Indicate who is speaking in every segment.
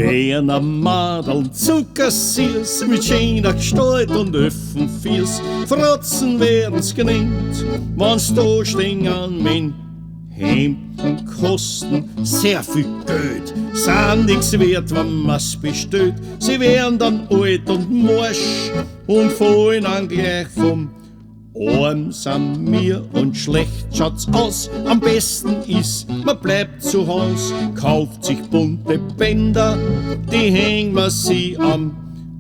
Speaker 1: Kleiner Madeln, zuckersüß, mit schöner Gestalt und öffen Fies, Frotzen werden's genannt, wann's da stehen an min Hemden kosten sehr viel Geld, sind nix wert, wenn man's bestellt. Sie werden dann alt und morsch und fallen dann gleich vom Arm sind mir und schlecht schaut's aus. Am besten ist, man bleibt zu Haus, kauft sich bunte Bänder, die hängen wir sie am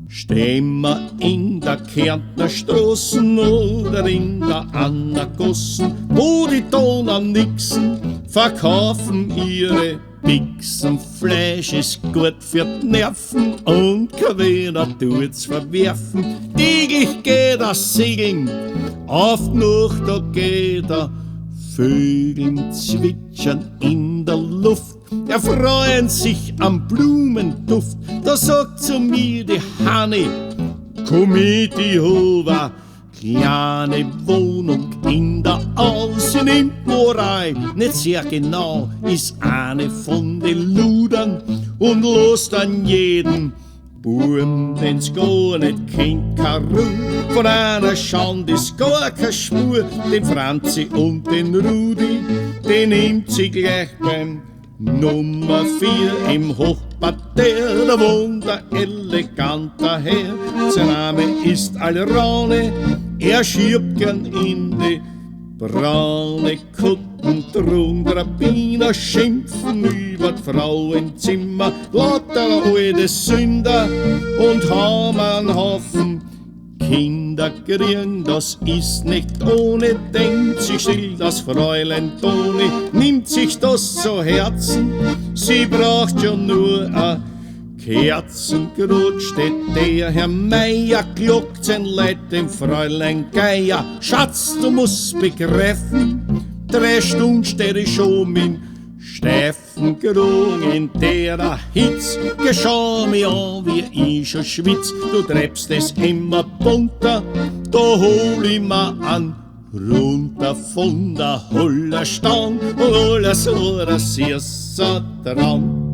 Speaker 1: Stehen wir in der Kärntner Straßen oder in der Annagossen, wo die Donau nixen, verkaufen ihre Bixen. Fleisch ist gut für die Nerven und kein Wiener tut's verwerfen. Täglich geht das Segeln, auf die Nacht da geht er. Vögeln zwitschern in der Luft, erfreuen sich am Blumenduft. Da sagt zu mir die Hanni, komm mit, ich hab a kleine Wohnung in der Au. Sie nimmt Moral nicht sehr genau, ist eine von den Ludern und lässt an jeden Buam, den's gar nicht kennt, keine Ruhe. Von einer Schande ist gar keine Spur. Den Franzi und den Rudi, den nimmt sie gleich beim Nummer 4 im Hochparterre. Da wohnt ein eleganter Herr, sein Name ist Alraune, er schiebt gern in die braune Kutten, trugen Rabbiner schimpfen über die Frauenzimmer, lauter alte Sünder und haben einen Haufen Kinder kriegen, das ist nicht ohne, denkt sich still das Fräulein Toni, nimmt sich das zu Herzen, sie braucht ja nur a Kerzengrad steht der Herr Meier, klagt sein Leid dem Fräulein Geier. Schatz, du musst begreifen, 3 Stunden steh ich schon mit steifen Kragen in der Hitz. Geh, schau mich an, wie ich schon schwitz, du treibst es immer bunter, da hol ich mir an. Runter von der Hollerstang und alles war ein süßer Traum.